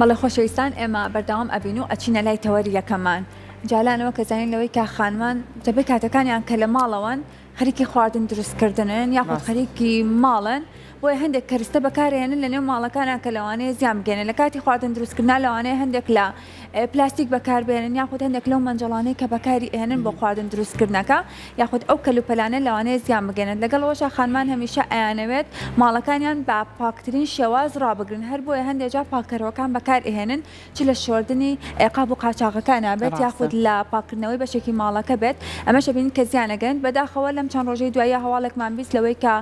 بەڵێ خۆشەویستان ئێمە بەردەوام ئەبین و ئەچینە لای تەوەری یەکەممان جالانەوە کە زانین لەوەی کە خانمان زۆربەی کاتەکانیان کە لە ماڵەوەن خەریکی خواردن دروستکردنن یاخود خەریکی ماڵن بۆیە هەندێک کەرستە بەکارێنن لە نێو ماڵەکانە کە لەوانەیە زیان بگەێنن لە کاتی خواردن دروستکردنا لەوانەیە هەندێک لە پلاستیک بەکاربێنن یاخود هەندێک لەو مەنجەڵانەی کە بەکاری ئێنن بۆ خواردن دروستکردنەکە یاخود ئەو کەلوپەلانە لەوانەیە زیان بگەێنن لەگەڵ ئەوەشا خانمان هەمیشە ئەیانەوێت ماڵەکانیان بە پاکترین شێواز ڕابگرن هەر بۆیە هەندێک جار پاککەرەوەکان بەکار ئەهێنن چ لە شۆردنی قاپ و قاچاغەکانا بێت یاخود لە پاککردنەوەی بەشێکی ماڵەکە بێت ئەمەش ئەبینین کە زیان ئەگەن بەداخەوە لەم چەند ڕۆژەی دواییە هەواڵێکمان 20 لەوەی کە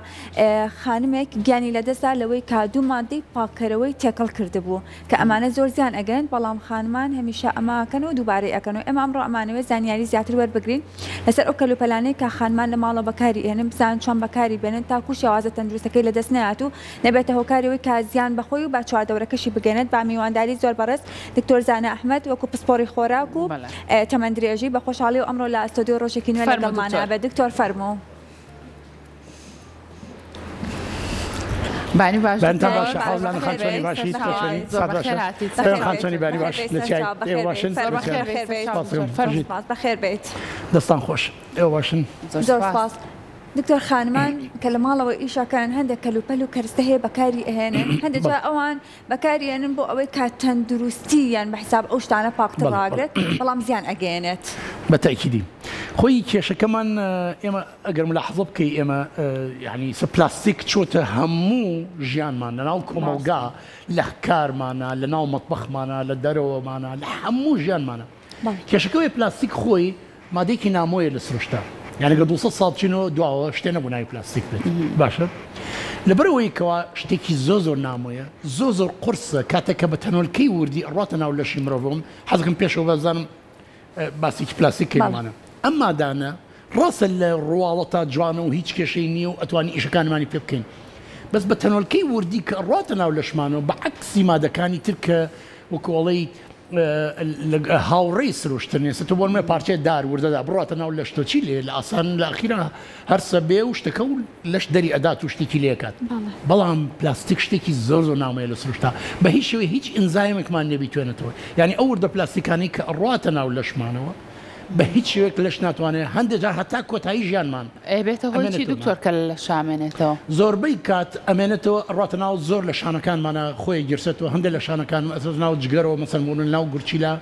خانمێک گیانی لەدەستدا لەوەی کە دوو مادەی پاککەرەوەی تێکەڵ کردبوو کە ئەمانە زۆر زیان ئەگەن بەڵام خانمان هەمیشە ئەمە ئەکەن و دووبارەی ئەکەن و ئێمە ئەمڕۆ ئەمانەوێت زانیاری زیاتر وەربگرین لەسەر ئەو کەلوپەلانەی کە خانمان لە ماڵەوە بەکاری ئێنن بزانن چۆن بەکاری بێنن تاکو شێوازە تەندروستەکەی لەدەست نەیات و نەبێتە هۆکاری ئەوەی کە زیان بە خۆی و بە چواردەورەکەشی بگەێنێت با میوانداری زۆر بەڕێز دکتۆر زانا ئەحمەد وەکو پسپۆڕی خۆراک و تەمەن درێژی بە خۆشحاڵی و ئەمڕۆ لە ئەستۆدیۆ ڕۆژێکی نوێ لەگەڵمانە بێت دکتۆر فەرموو. بانی باش بانتان باشە حاڵ خان چۆنی باشی چۆنی سات باشە پەیام خان چۆنی بانی باش لە چای ئێوە باشن بەخێر بێیت دەستان خۆش ئێوە باشن زۆر سپاس دکتۆر خانمان کە لە ماڵەوە ئیشەکەن هەندێک کەلوپەل و کەرستە هەیە بەکاری ئەهێنن هەندێک جار ئەوان بەکاری ئەنن بۆ ئەوەی کە تەندروستی یان بە حیساب ئەو شتانە پاکتر ڕاگرێت بەڵام زیان ئەگەیەنێت. بە تەئکیدی خۆی کێشەکەمان ئێمە ئەگەر ملاحەزە بکەی ئێمە یانی سە پلاستیک چۆتە هەموو ژیانمان لە ناو کۆمەڵگا لە کارمانە لە ناو مەتبەخمانە لە دەرەوەمانە لە هەموو ژیانمانە کێشەکە ئەوەیە پلاستیک خۆی مادەیەکی نامۆیە لە سروشتا یعنی گەر 200 ساڵ بچینەوە دواوە شتێ نەبوو ناوی پلاستیک بێت باشە لەبەرئەوەی کەوا شتێکی زۆر زۆر نامۆیە زۆر زۆر قورسە کاتێک کە بە تەنۆلکەی وردی ئەڕاتە ناو لەشی مرۆڤەوە حەزەکەم پێشەوە بزانم باسێکی پلاستیک کەین ئەم مادانە ڕاستە لە ڕواڵەتا جوانە و هیچ کێشەی نییە و ئەتوانی ئیشەکانمانی پێ بکەین بەس بە تەنۆلکەی وردی کە ئەڕاتە ناو لەشمانەوە بە عەکسی مادەکانی تر کە وەکۆڵەی هاوڕێی سروشتن ئێستا تۆ بۆ نمونە پارچەیە دار وردەدا بڕاتە ناو لەش تۆ چی لێ لە ئاسان لە ئەخیرا هەرسە بێ و شتەکە و لەش دەری ئەدات و شتێکی لێکات بەڵام پلاستیک شتێکی زۆر زۆر نامۆیە لە سروشتا بە هیچ شێوەیە هیچ ئینزایمێکمان نییە بیتوێنێتەوە یعنی ئەو وردە پلاستیکانەی کە ئەڕواتە ناو لەشمانەوە بە هیچ شێوەیەک لەش ناتوانێت هەندێک جار هەتا کۆتایی ژیانمان ئەبێتە هۆی چی دکتۆر کە لە لەشا ئەمێنێتەوە؟ زۆربەی کات ئەمێنێتەوە ئەڕواتە ناو زۆر لە شانەکانمانە خۆی گیرسێتەوە هەندێک لە شانەکان ئەچێتە ناو جگەرەوە مەسەن بۆ ناو گورچیلە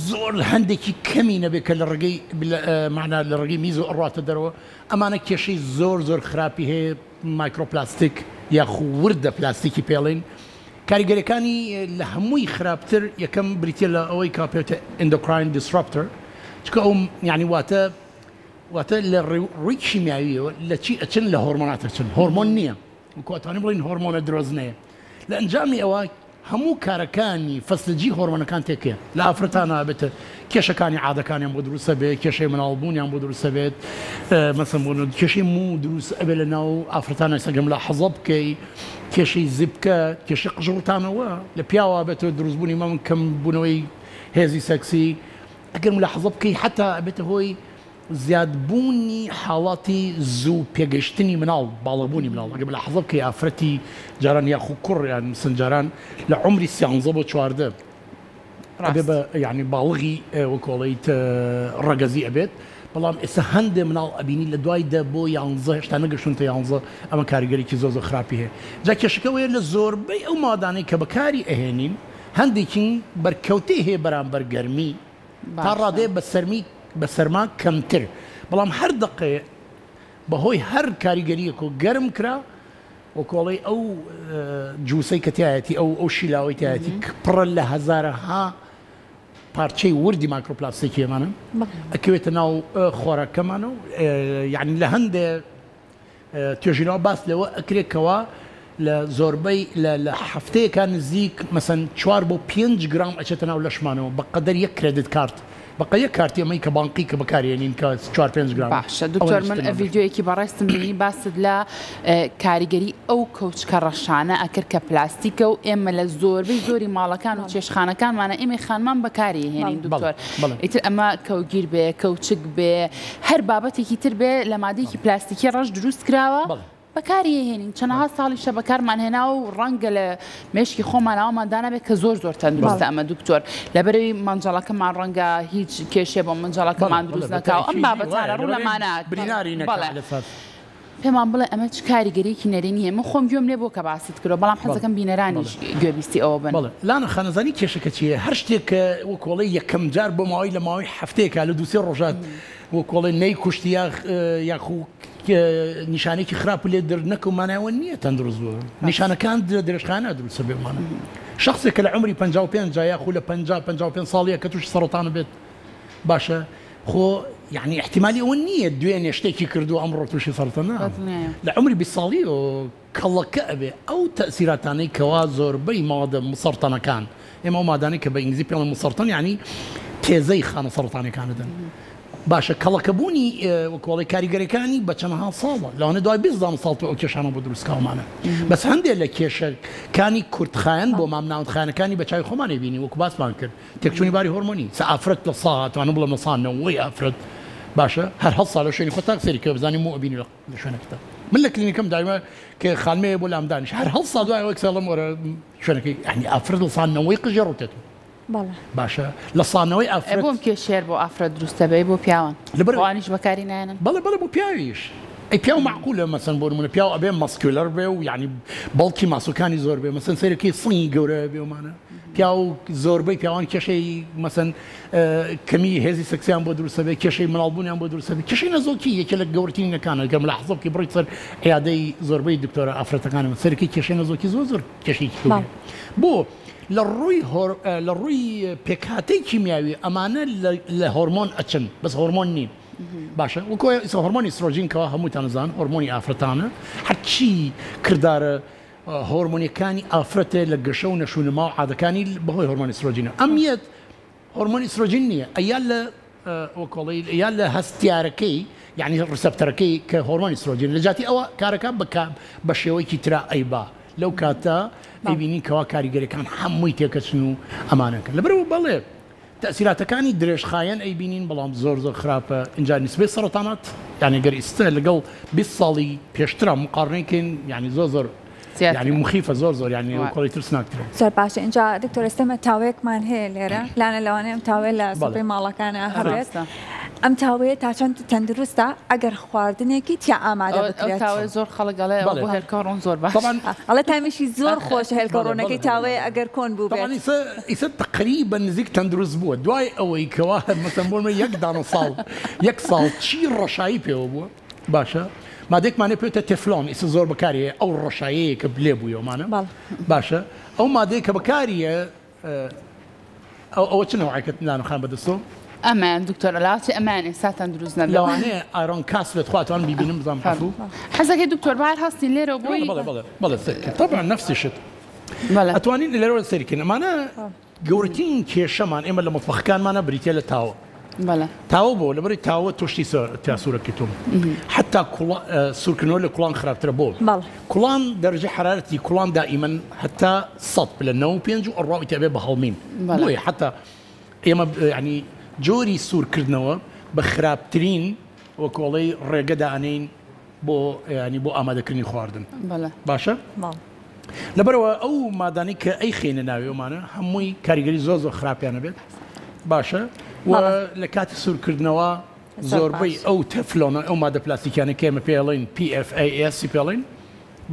زۆر هەندێکی کەمی نەبێت کە لە ڕێگەی مەعنا لە ڕێگەی میزەوە ئەڕواتە دەرەوە ئەمانە کێشەی زۆر زۆر خراپی هەیە مایکرۆپلاستیک یاخو وردە پلاستیکی پێڵین کاریگەریەکانی لە هەمووی خراپتر یەکەم بریتیە لە ئەوەی کە پێوتە endocrine disruptor چونکە ئەو یعنی واتە واتە لە ڕووی کیمیاویەوە لە چی ئەچن لە هۆرمۆنات ئەچن هۆرمۆن نییە وەکو ئەتوانین بڵێین هۆرمۆنە درۆزنەیە لە ئەنجامی ئەوە هەموو کارەکانی فەسلجی هۆرمۆنەکان تێکێ لە ئافرەتانە بێتە کێشەکانی عادەکانیان بۆ دروستە بێت کێشەی مناڵبوونیان بۆ دروستە بێت مەسەن بۆ کێشەی موو دروست ئەبێت لە ناو ئافرەتانە سەگەم لە حەزە بکەی کێشەی زیپکە کێشەی قژڕوتانەوە لە پیاوە بێتەوە دروستبوونی مەمک کەم بوونەوەی هێزی سەکسی ئەگەر ملاحەزە بکەی حەتا ئەبێتە هۆی زیادبوونی حاڵاتی زوو پێگەشتنی مناڵ باڵغبوونی مناڵ ئەگەر ملاحەزە بکەی ئافرەتی جاران یاخو کوڕ یان مسن جاران لە عومری سیانزە بۆ 14 ئەبێ بە یعنی باڵغی وەکۆڵیت ڕەگەزی ئەبێت بەڵام ئێستا هەندێ مناڵ ئەبینی لە دوای دە بۆ یانزە هێشتا نەگەشتونتە یانزە ئەمە کاریگەریی زۆر زۆر خراپی هەیە جا کێشەکە ئەوەیە لە زۆربەی ئەو مادانەی کە بەکاری ئەهێنین هەندێکین بەرکەوتەی هەیە بەرامبەر گەرمی تا ڕادەیە بە سەرمی بە سەرما کەمتر بەڵام هەر دەقەیە بەهۆی هەر کاریگەریەک و گەرم کرا وەکۆڵەی ئەو جوسەی کە تایەتی ئەو ئەو شیلاوەی تایەتی پڕە لە هەزارەها پارچەی وردی مایکرۆپلاستیکی ئەمانە ئەکەوێتە ناو خۆراکەمانە و یعنی لە هەندێ توێژینەوە باس لەوە ئەکرێت کەوا لە زۆربەی لە هەفتەیەکا نزیک مەسەن چوار بۆ پێنج گرام ئەچێتە ناو لەشمانەوە بە قەدەر یەک credit card بە قە یەک کارتی ئەمەی کە بانقی کە بەکارێنین کە چوار پێنج گرام باشە دکتۆر من ڤیدیۆیەکی بەڕێزتم بینی باست لە کاریگەری ئەو کەوچکە ڕەشانە ئەکرد کە پلاستیکە و ئێمە لە زۆربەی زۆری ماڵەکان و چێشخانەکانمانە ئێمەی خانمان بەکاری هێنین دکتۆر ئیتر ئەمە کەوگیر بێ کەوچک بێ هەر بابەتێکی تر بێ لە مادەیەکی پلاستیکی ڕەش دروست کراوە. بەکاری ئەهێنین چەنەها ساڵیشە بەکارمان هێناوە و ڕەنگە لە مێشکی خۆمان ئەومان دانابێت کە زۆر زۆر تەندروستە ئەمە دکتۆر لەبەرەوەی مەنجەڵەکەمان ڕەنگە هیچ کێشێ بۆ مەنجەڵەکەمان دروست نەکاو ئەم بابەتانە ڕوو لەمانە بەڵێ پێمان بڵێ ئەمە چ کاریگەریەکی نەرێنی هەیە من خۆم گوێم لێ بووە کە باست کردوە بەڵام حەزەکەم بینەرانیش گوێبیستی ئەوە بن. بەڵێ لانە خان ئەزانی کێشەکە چیە هەر شتێک کە وەکۆڵێ یەکەم جار بۆ ماوەی لە ماوەی هەفتەیەکا لە دوو سێ ڕۆژا وەکۆڵێ نەیکوشت یا یاخو نیشانێکی خراپ لێ دەرنەکەو مانای ئەوە نییە تەندروست بوو نیشانەکان درێژخایەنە دروستە بێمانە شخصێک کە لە عمری 55 یاخو لە 50 55 ساڵیە کە تووشی سەرەتان بێت باشە خۆ یعنی احتیمالی ئەوە نییە دوێنێ شتێکی کردو ئەمڕۆ تووشی سەرەتان لە عمری 20 ساڵیەوە کەڵەکە ئەبێ ئەو تەئسیراتانەی کەوا زۆربەی مادە مسەرتەنەکان ئێمە ئەو مادانەی کە بە ئینگلیزی پێڵێن مسەرتەن یانی تێزەی خانە سەرەتانیەکان ئەدەن باشە کەڵەکەبوونی وەکۆڵی کاریگەریەکانی بە چەندەها ساڵە لەوانە دوای 20 دانە ساڵ تۆ ئەو کێشانە بۆ دروستکاومانە بەس هەندێک لە کێشەکانی کورتخایەن بۆ مامناوەندخایەنەکانی بە چاوی خۆمانی بینی وەکو باسمان کرد تێکچوونی باری هۆرمۆنی سە ئافرەت لە سا توانم بڵێم لە سا نەوەی ئافرەت باشە هەر هەڵسا لە شوێنی خۆ تاک سەیری کە بزانی مو ئەبینی لە لە شوێنەکەتە من لە کلینیکەم دایمە کە خانمەیە بۆ لام دانیش هەر هەڵسا دوای ئەوەی کسەڵم وەرە شوێنەکەی یعنی ئافرەت لە سانەوەی قژێ ڕوتێت باشە لە سانەوەی ئافرەت بۆم کێشێر بۆ ئافرەت دروستە بێ بۆ پیاوان لەبەر ئەوانیش بەکاری نایەنن بەڵێ بەڵێ بۆ پیاویش ئەی پیاو معقولە مەسەن بۆ نمونە پیاو ئەبێ muscular بێ و یعنی بەڵکی ماسوکانی زۆر بێ مەسەن سەیرەکەی سنگی گەورە بێ ومانە پیاو زۆربەی پیاوان کێشەی مەسەن کەمی هێزی سێکسیان بۆ دروست دەبێت، کێشەی مناڵبوونیان بۆ دروست دەبێت، کێشەی نەزۆکی یەکێ لە گەورەترینەکانە، گەر ملاحەزە بکەی بڕۆیت سەر عیادەی زۆربەی دکتۆرە ئافرەتەکان سەرەکی کێشەی نەزۆکی زۆر زۆر کێشەیەکی گەورەیە. بۆ لە ڕووی لە ڕووی پێکهاتەی کیمیاوی ئەمانە لە هۆرمۆن ئەچن بەس هۆرمۆن نین. باشە وەکۆ ئیستا هۆرمۆنی ئیسترۆجین کەوا هەمووتان زان هۆرمۆنی ئافرەتانە هەرچی کردارە هۆرمۆنیەکانی ئافرەتێ لە گەشە و نەشونما و عادەکانی بەهۆی هۆرمۆنی ئیسترۆجینە ئەمیەت هۆرمۆنی ئیسترۆجین نییە ئەیا لە وەکۆڵی یا لە هەستیارەکەی یعنی receptor ەکەی کە هۆرمۆنی ئیسترۆجین لە جاتی ئەوە کارەکە بکە بە شێوەیەکی ترا ئەیبا لەو کاتە ئەیبینی کەوا کاریگەریەکان هەمووی تێکەچن و ئەمانەکە لەبەرەوە بەڵێ تەئسیراتەکانی درێژخایەن ئەیبینین بەڵام زۆر زۆر خراپە ئینجا نیسبەی سەرەتانات یانی گەر ئیستە لەگەڵ 20 ساڵی پێشترا مقارنەی کەین یانی زۆر زۆر یانی مخیفە زۆر زۆر یانی وەکۆڵی ترسناکترە. زۆر باشە ئینجا دکتۆر ئێستا ئێمە تاوەیەکمان هەیە لێرە لانە لەوانەیە ئەم تاوەیە لە سفرەی ماڵەکانا هەبێت ئەم تاوەیە تا چەند تەندروستە ئەگەر خواردنێکی تیا ئامادە بکرێت؟ ئەو تاوەیە زۆر خەڵک ئەڵێ ئەوە بۆ هێلکە ڕۆن زۆر باشە. ئەڵێ تامیشی زۆر خۆشە هێلکە ڕۆنەکەی تاوەیە ئەگەر کۆن بووبێت. تەبعەن ئیسە ئیسە تەقریبەن نزیک تەندروست بووە دوای ئەوەی کەوا مەسەن بۆ نمونە یەک دانە ساڵ یەک ساڵ چی ڕەشایی پێوە بووە باشە مادەیەکمان هەیە پێوتە تێفلۆن ئیسە زۆر بەکاری هەیە ئەو ڕەشایەیە کە لێ بوویەوەمانە باشە ئەو مادەیە کە بەکاریە ئەوە چ نەوعێکە لانە خان بەدەستەوە؟ ئەمان دکتۆر لاچێ ئەمان ئێستا تەندروست نەبێت لەوانەیە iron cast بێت خوا توان بیبینم بزانم حەفوو حەزەکەی دکتۆر بار هەستین لێرەوە بۆی بەڵێ بەڵێ بەڵێ سەیرکە طبعا نفس شت ئەتوانین لێرەوە سەیرکەین ئەمانە گەورەترین کێشەمان ئێمە لە مەتبەخەکانمانە بریتە لە تاوە تاوە بۆ لەبەری تاوە تۆشتی تیا سوورەکەی تۆ حتا سوورکردنەوە لە کوڵان خراپترە بۆ کوڵان دەرەجەی حەرارەتی کوڵان دائیمەن هەتا 100 پلە 95 و ئەڕوا ئیتر ئەبێ بە هەڵمین بۆیە حتا ئێمە یعنی جۆری سوورکردنەوە بە خراپترین وەکۆڵەی ڕێگە دانین بۆ ینی بۆ ئامادەکردنی خواردن باشە لەبەرەوە ئەو مادانی کە ئەی خێنە ناوی ئەومانە هەمووی کاریگەری زۆر زۆر خراپیانە بێت باشە لە کاتی سوورکردنەوە زۆربەی ئەو تەفلۆنە ئەو مادە پلاستیکیانە کە ئێمە پێڵین PFAS پێڵین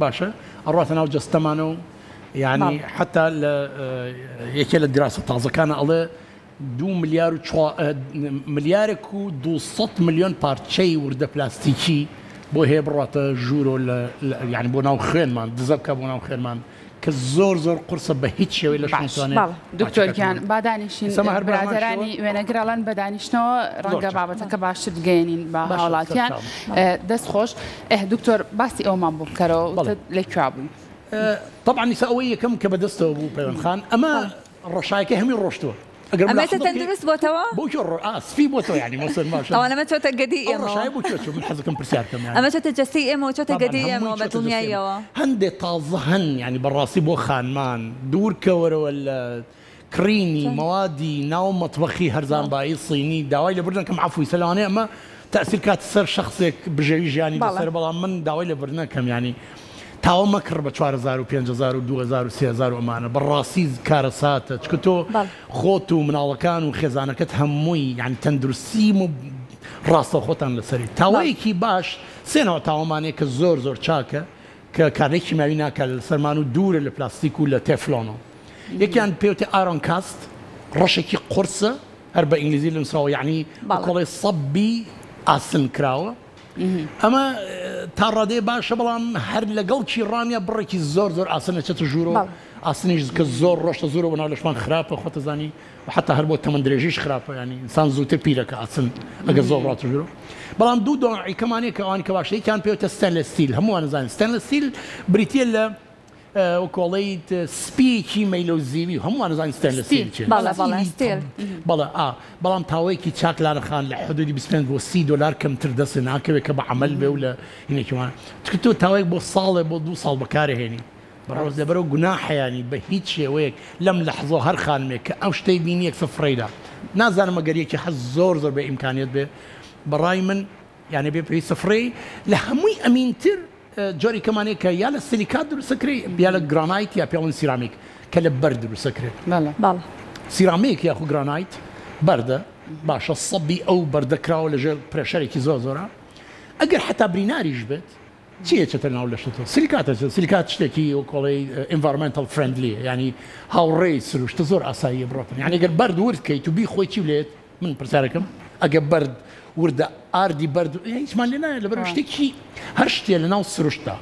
باشە ئەڕاتە ناو جەستەمانە و یعنی حتا لە یەکێ لە دراسە تازەکانە ئەڵێ دو ملیار و ملیارێک و 200 ملیۆن پارچەی وردە پلاستیکی بۆ هەیە بڕاتە ژوورۆ لە یعنی بۆ ناو خوێنمان دزە بکە بۆ ناو خوێنمان کە زۆر زۆر قورسە بە هیچ شێوەی لەش ناتوانێت دکتۆر گیان با دانیشین برادەرانی وێنەگر ئەڵێن بە دانیشتنەوە ڕەنگە بابەتەکە باشتر بگەیەنین بە هاوڵاتیان دەست خۆش دکتۆر باسی ئەومان بۆ بکەرەوە لە کوێ بووین؟ طبعا ئیستا ئەوەی یەکەم کە بەدەستەوە بوو پەیوەند خان ئەمە ڕەشایەکەی هەمووی ڕۆشتووە ئەگەر ئەمە ئێستا تەندروست بۆتەوە؟ بۆ کوێ ڕۆ ئا سپی بۆتەوە یانی مەسەن باشە ئەوان ئەمە چۆتە گەدەی ئێمەوە ڕەشایە بۆ کوێ چوو من حەزەکەم پرسیار بکەم یانی ئەمە چۆتە جەستەی ئێمەوە چۆتە گەدەی ئێمەوە بە دڵنیاییەوە هەندێ تازە هەن یانی بەڕاستی بۆ خانمان دوور کەوەرەوە لە کڕینی مەوادی ناو مەتبەخی هەرزانبایی صینی داوای لێبوردن کەم عەفوی سە لەوانەیە ئەمە. تەئسیر کاتە سەر شەخسێک بژێوی ژیانی لەسەر بەڵام من داوای لێبوردن ئەکەم یانی تاوە مەکڕ بە 4000 و 5000 و 2000 و 3000 و ئەمانە بەڕاستی کارەساتە چکە تۆ خۆت و مناڵەکان و خێزانەکەت هەمووی یانی تەندروستی و ڕاستە خۆتان لەسەری تاوەیەکی باش سێنەوە تاوەمانەیە کە زۆر زۆر چاکە کە کارلێکی کیمیاوی ناکات لەسەرمان و دوورە لە پلاستیک و لە تێفلۆنەوە یەکیان پێوتێ iron cast ڕەشێکی قورسە هەر بە ئینگلیزی نووسراوە یەعنی کۆڵێ سەبی ئاسن کراوە ئەمە تا ڕادەیە باشە بەڵام هەر لەگەڵ کیڕانیا بڕێکی زۆر زۆر ئاسن ئەچێتە ژوورەوە ئاسنیش کە زۆر ڕۆشتە زۆرەوە بەناو لەشمان خراپە خۆتەزانی و حتا هەر بۆ تەمەن درێژیش خراپە ینی ئینسان زووتر پیرەکە ئاسن ئەگەر زۆر ڕاتە ژوورەوە بەڵام دوو دۆعیکەمانەیە کە ئەوانی کە باشە یەکیان پێوتە stainless steel هەمووان زانین stainless steel بریتییە لە وەکۆڵەیت سپیەکی مەیلەو زیوی هەمووان ئەزانین stainless steel چیە. بەڵێ بەڵێ steel. بەڵێ ئا بەڵام تاوەیەکی چاک لارە خان لە حدودی 25 بۆ 30 دۆلار کەمتر دەست ناکەوێت کە بە عەمەل بێ و لە هینێکی وان چونکە تۆ تاوەیەک بۆ ساڵێ بۆ دوو ساڵ بەکارێ هێنی بەڕاست لەبەرەوە گوناحە یانی بە هیچ شێوەیەک لەم لەحزەوە هەر خانمێک کە ئەم شتەی بینی یەکسەر فڕێیدا نازانم ئەگەر یەکی حەز زۆر زۆر بێ ئیمکانیەت بێ بەڕای من یانی بێ پێویستە فڕێی لە هەمووی ئەمینتر جۆری کەمانەیە کە یا لە سلیکات دروستەکرێ یا لە گرانایت یا پێڵن سیرامیک کە لە بەرد دروستەکرێت. بەڵێ. سیرامیک یاخو گرانایت بەردە باشە سەبی ئەو بەردە کراوە لەژێر pressure ێکی زۆر زۆرە ئەگەر حتا بریناریش بێت چی ئەچێتە ناو لەشتەوە سلیکات ئەچێت سلیکات شتێکی وەکۆڵەی environmental friendly ینی هاوڕێی سروشتە زۆر ئاساییە بڕۆتن یعنی گەر بەرد ورد کەیت و بیخۆی چی لێت من پرسیارەکەم ئەگە بەرد وردە ئاردی بەرد هیچمان لێ نایە لەبەر شتێکی هەر شتێ لە ناو سروشتدا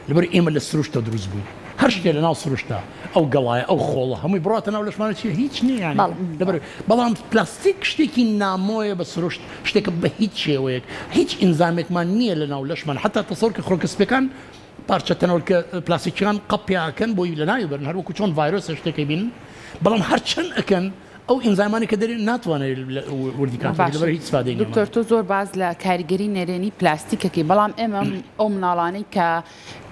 لەبەر ئێمە لە سروشتە دروست بووین هەر شتێ لە ناو سروشتدا ئەو گەڵایە ئەو خۆڵە هەمووی بڕاتە ناو لەشمانە چیە هیچ نییە یانی لەبەر بەڵام پلاستیک شتێکی نامۆیە بە سروشت شتێکە بە هیچ شێوەیەک هیچ ئینزامێکمان نییە لە ناو لەشمان حتا تەسەور کە خڕۆکە سپیەکان پارچە تەنۆلکە پلاستیکیان قەپیاکەن بۆی لە ناوی بەرن هەروەکو چۆن ڤایرۆسە شتێکی بین بەڵام هەرچەند ئەکەن ئەو ئینزایمانەی کە دەرێن ناتوانێت وردی کات باشە لەبەر هیچ استفادەی نیە. دکتۆر تۆ زۆر باس لە کاریگەری نەرێنی پلاستیکەکەی بەڵام ئێمە ئەو مناڵانەی کە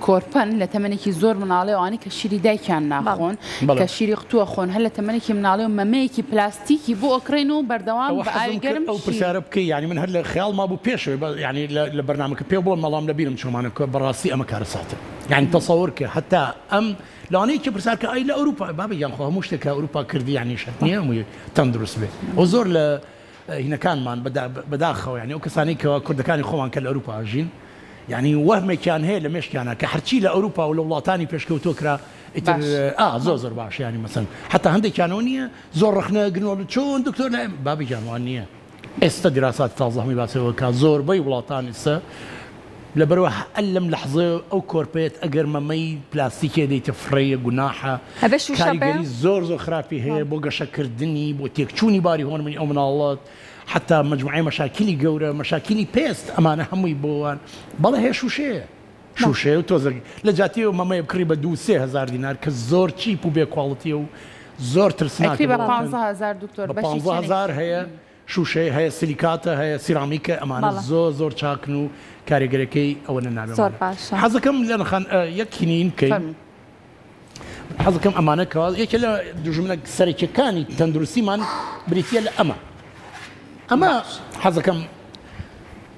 کۆرپەن لە تەمەنێکی زۆر مناڵی ئەوانەی کە شیری دایکیان ناخۆن کە شیری قوتووە خۆن هەر لە تەمەنێکی مناڵی و مەمەیەکی پلاستیکی بۆ ئەکڕین و بەردەوام ئەوە بە حەزم ئاوی کرد گەرم ئەو شیر پرسیارە بکەی یانی من هەر لە خەیاڵما بوو پێشەوەی بە یانی لە بەرنامەکە پێ بڵێم بەڵام لە بیرم چۆمانە کە بەڕاستی ئەمە کارەساتە یانی تەسەور کە هەتا ئەم لەوانەیە یەکێ پرسیار کە ئای لە ئەوروپا بابە گیان خۆ هەموو شتێک کە ئەوروپا کردی یانی شەرت نییە هەمووی تەندروست بێ ئەو زۆر لە هینەکانمان بەداخەوە یانی ئەو کەسانەی کە کوردەکانی خۆمان کە لە ئەوروپا ئەژین یانی وەهمێکیان هەیە لە مێشکیانە کە هەرچی لە ئەوروپا و لە وڵاتانی پێشکەوتوو کرا ئیتر ئا زۆر زۆر باش یانی مەسەن حتا هەندێکیانەوە نییە زۆر ڕەخنە گرنەوە چۆن دکتۆر لە بابە گیان وان نییە ئێستا دیراساتی تازە هەمووی باسی ئەوە کە زۆربەی وڵاتان ئێستا لەبەرئەوە هەر لەم لەحزەیە ئەو کۆرپەیەت ئەگەر مەمەی پلاستیکێ دەیتە فڕێیە گوناحە ئەبێ شوشە بێ؟ کاریگەری زۆر زۆر خراپی هەیە بۆ گەشەکردنی بۆ تێکچوونی باری هۆرمۆنی ئەو مناڵەت حتا مەجموعەی مەشاکیلی گەورە مەشاکیلی پێست ئەمانە هەمووی بۆوان بەڵێ هەیە شوشەیە شوشەیە و تۆزێک لە جیاتی ئەو مەمەیە بکڕی بە دوو سێ هەزار دینار کە زۆر cheap و بێ quality یە و زۆر ترسناکە ئەکری بە بۆ 15 هەزار دکتۆر بە بەشی 15 چەنێک هەزار هەیە شوشەی هەیە سلیکاتە هەیە سیرامیکە ئەمانە بەڵێ. زۆر زۆر چاکن و کاریگەرەکەی ئەوەنە زۆر نابێ باشە. حەزەکەم لەن خان یەک هینین بکەین فەرموو. حەزەکەم ئەمانە کەوا یەکێ لە دوژمنە سەرەکیەکانی تەندروستیمان بریتیە لە ئەمە ئەمە حەزەکەم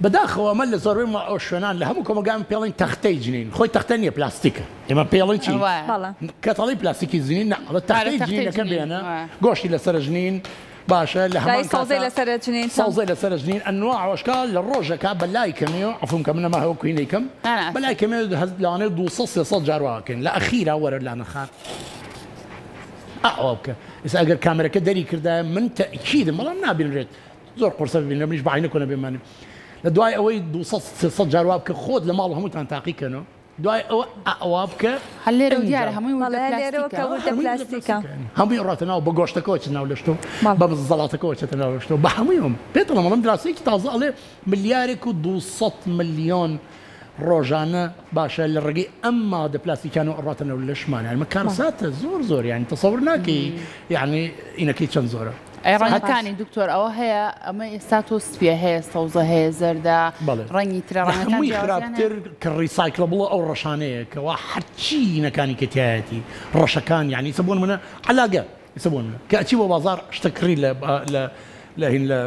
بەداخەوە ئەمە لە زۆربەی ئەو شوێنان لە هەموو کۆمەڵگان پێڵین تەختەی جنین خۆی تەختە نییە پلاستیکە ئێمە پێڵین چی وایە. بەڵێ. کە تەڵی پلاستیکی جنین نا ئەڵێ تەختەی تەختەی جنینەکە جنین، بێنە وایە. گۆشتی لەسەر ژنین باشە لە هەمان دای سەوزەی کاتا لەسەر جنین سەوزەی لەسەر ژنین ئەنواع وەشکال لە ڕۆژەکە بەلای کەمێ عفوم کە منەمە هەوە کوینەی کەم نا، نا، بەلای کەمێ لەوانەیە 200 300 جار واکەین لە ئەخیرا وەرە لانەخان ئەوە بکە ئێستا ئەگەر کامێرەکە دەری کردایە من تەئکیدم بەڵام نابینرێت زۆر قورسە ببینرێت منیش بە عینە کۆنە بێمانم لە دوای ئەوەی 200 300 جار وا بکە خۆت لە ماڵ هەمووتان تاقی کەنەوە دوای ئەوە ئەوە بکە هەر لێرەوە ئینجا. دیارە هەمووی وردە بەڵێ لێرەوە پلاستیکە کە وردە هەمووی وردە پلاستیکە. پلاستیکە. هەمووی ڕاتە ناو بە گۆشتەکەوە چێتە ناو لەشتۆ بەڵێ. بە زەڵاتەکەوە چێتە ناو لەشتۆ بە هەموویەوە پێت دەڵێم ئەڵێم دراسەیەکی تازە ئەڵێ ملیارێک و 200 ملیۆن ڕۆژانە باشە لە ڕێگەی ئەم مادە پلاستیکانەوە ئەڕاتە ناو لەشمان یعنی مە کارەساتە زۆر زۆر یعنی تەسەور ناکەی یعنی ئینەکەی چەند زۆرە. ئەی ڕەنگەکانی دکتۆر ئەوە هەیە ئەمە ئێستا تۆ سپیە هەیە سەوزە هەیە زەردە بەڵێ. ڕەنگی ترە لە ڕەنگەکان هەمووی جیاوازیان هەیە؟ خراپتر کە recyclable ە ئەو ڕەشانەیە کەوا هەرچی هینەکانی کە تایەتی ڕەشەکان یعنی ئیسە بۆ نمونە عەلاگە ئیسە بۆ نمونە کە ئەچی بۆ بازاڕ شتە کڕی لە لە لە هین لە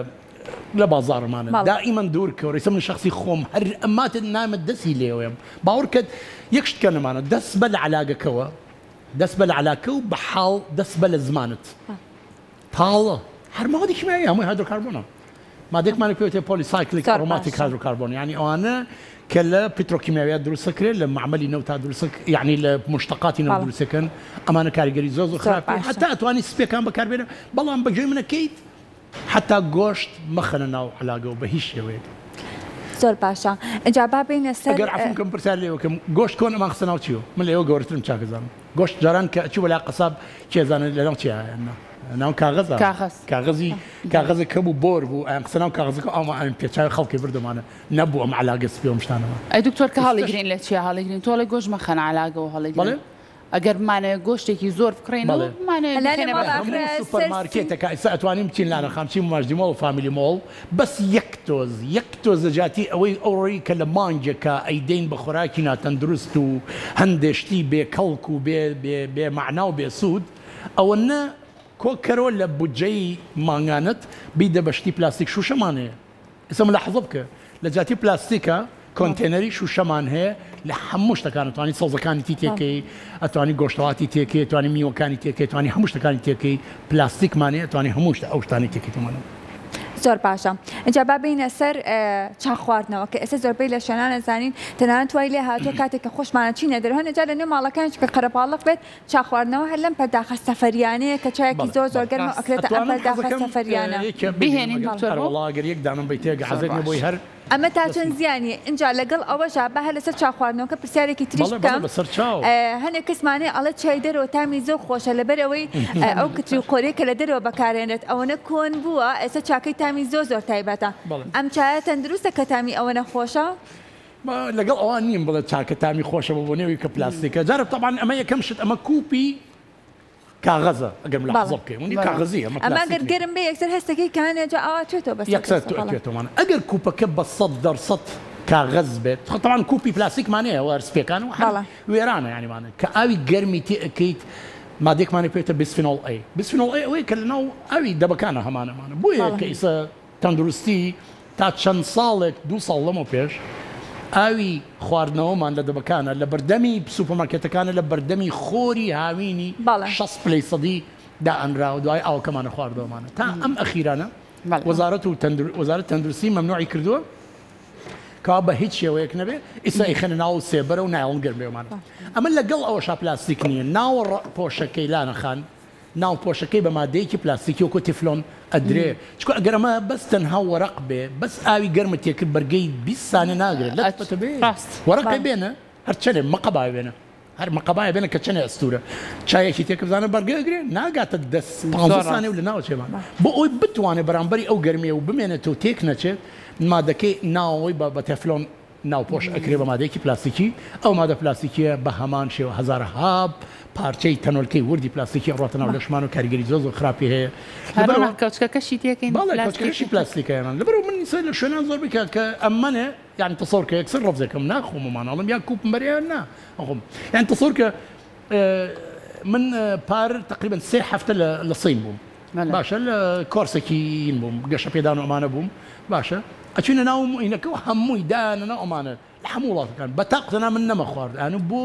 لە بازاڕمانە دائیمەن دوور کەوە ئیسە من شەخسی خۆم هەر ئەماتت نامە دەسی لێوەیەم باوەڕکەت یەک شت کە نەمانە دەست بە لە عەلاگەکەوە دەست بە لە عەلاکە و بە حاڵ دەست بە لە زمانت تاڵە هەر مادی کیمیایی هەمووی هایدرۆکاربۆنە مادێکمان پێوتێ polycyclic aromatic hydrocarbon یعنی ئەوانە کە لە پترۆکیمیاویات دروستەکرێت لە معمەلی نەوتا دروست یعنی لە مشتقاتی نەوت دروستەکەن ئەمانە کاریگەری زۆر زۆر خراپ حتا ئەتوانی سپیەکان بەکاربێنە بەڵام بەگوێی منەکەیت حەتا گۆشت مەخەنە ناو عەلاگەوە بە هیچ شێوەیەک. زۆر باشە ئینجا با بێینە سەر. ئەگەر عەفوم کەم پرسیار لێوە کەم گۆشت کۆن ئەمان خستە ناو چیوە من لە ئێوە گەورەترم چاک ئەزانم گۆشت جاران کە ئەچوو بەلا قەساب کێ ئەزانێت لە ناو چیا ئەیان نا ناو کاغەزا کاغەز کاغەزی کاغەزێک هەبوو بۆر بوو ئەیان خستە ناو کاغەزەکە ئەوما ئەیان پێچاوی خەڵکی بردەمانە نەبوو ئەم عەلاگە سپی و ئەم شتانەوە ئەی دکتۆر کە هەڵیگرین لە چیا هەڵیگرین تۆ ئەڵێی گۆشت مەخەنە عەلاگەوە هەڵیگرن بەڵێ ئەگەر بمانەوێت گۆشتێکی زۆر بکڕین و بمانەوێت بخەینە بەر. هەموو سوپەر مارکێتەکە ئیستا ئەتوانین بچین لانە خان بچین ماجدی مۆڵ و فامیلی مۆڵ بەس یەک تۆز یەک تۆز لە جیاتی ئەوەی ئەوڕۆی کە لە مانگێکا ئەیدەین بە خۆراکی ناتەندروست و هەندێ شتی بێ کەڵک و بێ بێ بێ مەعنا و بێ سوود ئەوەنە کۆکەرەوە لە بودجەی مانگانەت بیدە بە شتی پلاستیک شوشەمان هەیە ئێستا ملاحەزە بکە لە جیاتی پلاستیکە کۆنتێنەری شوشەمان هەیە لە هەموو شتەکان ئەتوانی سەوزەکانی تی تێکەی ئەتوانی گۆشتەواتی تێکەی ئەتوانی میوەکانی تێکەی ئەتوانی هەموو شتەکانی تێکەی پلاستیکمان هەیە ئەتوانی هەموو شتە ئەو شتانەی تێکەیتەوە. زۆر باشە ئینجا با بێینە سەر چا خواردنەوە کە ئێستا زۆربەی لە شوێنان ئەزانین تەنانەت وای لێ هاتووە کاتێک کە خۆشمانە چینە دەرەوە هەنێ جار لە نێو ماڵەکانیش کە قەرەباڵغ بێت چا خواردنەوە هەر لەم پەرداخە سەفەریانەیە کە چایەکی زۆر زۆر گەرمە و ئەکرێتە ئەم پەرداخە سەفەریانە. بهێنین دکتۆر بۆ؟ ئەمە تا چەند زیانی؟ ئینجا لەگەڵ ئەوەشا با هەر لەسەر چا خواردنەوەکە پرسیارێکی تریش بکەم هەنێک کەسمان هەیە ئەڵێ چای دەرەوە تامی زۆر خۆشە لەبەر ئەوەی ئەو کتری و قۆریە کە لە دەرەوە بەکارێنرێت ئەوەنە کۆن بووە ئێستا چاکەی تامی زۆر زۆر تایبەتە ئەم چایە تەندروستە کە تامی ئەوەنە خۆشە؟ لەگەڵ ئەوان نیم بڵێ چاکە تامی خۆشە بۆ نێوی کە پلاستیکە جارە تەبان ئەمە یەکەم شت ئەمە کوپی کاغەزە ئەگەر ملاحەزە بکەی ونی کاغەزی ئەمە ئەمە گەر گەرم بێ یەکسەر هەستەکەی کانێ جا ئاوا توێتەوە بەسەر یەکسەر توێتەوەمان ئەگەر کوپەکە بە 100% کاغەز بێت تەبان کوپی پلاستیکمان هەیە وەر سپیەکان و هەر وێرانە یانیمانە کە ئاوی گەرمی تێ ئەکەیت مادێکمانی پێتە bisphenol A bisphenol A ئەوەیە کە لەناو ئاوی دەبەکانە هەمانەمانە بۆیە کە ئیسە تەندروستی تا چەند ساڵێک دوو ساڵ لەمەو پێش ئاوی خواردنەوەمان لە دەبەکانە لە بەردەمی سوپەرمارکێتەکانە لە بەردەمی خۆری هاوینی 60 پلەی سەدی دائەنرا و دوای ئاوەکەمانە خواردەوەمانە تا ئەم ئەخیرانە وەزارەت و وەزارەت تەندروستی مەمنوعی کردووە کەوا بە هیچ شێوەیەک نەبێ ئیسا ئیخەنە ناو سێبەرە و نایڵن گەرمێمانە ئەمە لەگەڵ ئەوەشا پلاستیک نییە ناوە پۆشەکەی لانە خان ناوپۆشەکەی بە مادەیەکی پلاستیکی وەکو تفلۆن ئەدرێ چونکە ئەگەر ئەمە بەس تەنها وەرەق بێ بەس ئاوی گەرمت تێکرد بەرگەی 20 سانیە ناگرێت لەت پەتە بێ وەرەقێ بێنە هەر چەنێ مەقەبا بێنە هەر مەقەبایە بێنە کە چەنێ ئەستورە چایەکی تێکە بزانە بەرگە ئەگرێ ناگاتە دە 15 سانیە و لە ناوە چێمان بۆ ئەوی بتوانێ بەرامبەری ئەو گەرمیە و بمێنێتەوە تێک نەچێت مادەکەی ناوەوەی بە تێفلۆن ناوپۆش ئەکرێ بە مادەیەکی پلاستیکی، ئەو مادە پلاستیکیە بە هەمان شێوە هەزارەها پارچەی تەنۆلکەی وردی پلاستیکی ئەڕواتە ناو لەشمان و کاریگەری زۆر زۆر خراپی هەیە. لەبەرئەوە کەوچکەکەشی تێکەین بەڵێ کەوچکەکەشی پلاستیکە یان لەبەرئەوە من ئیستا لە شوێنان زۆر بکە کە ئەمەنێ یانی تەسەور کە یەکسەر ڕەفزێکم ناخۆم و ماناڵم یا کوپم بەرێ یان نا ئەخۆم یانی تەسەور کە من پار تقریبا سێ هەفتە لە سین بووم باشە لە کۆرسێکی ین بووم گەشەپێدان و ئەمانە بووم باشە ئەچوینە ناو موینەکە و هەمووی دایانە ناو ئەمانە لە هەموو وڵاتەکان بە تاق تەنها من نەمەخوارد ئەنو بۆ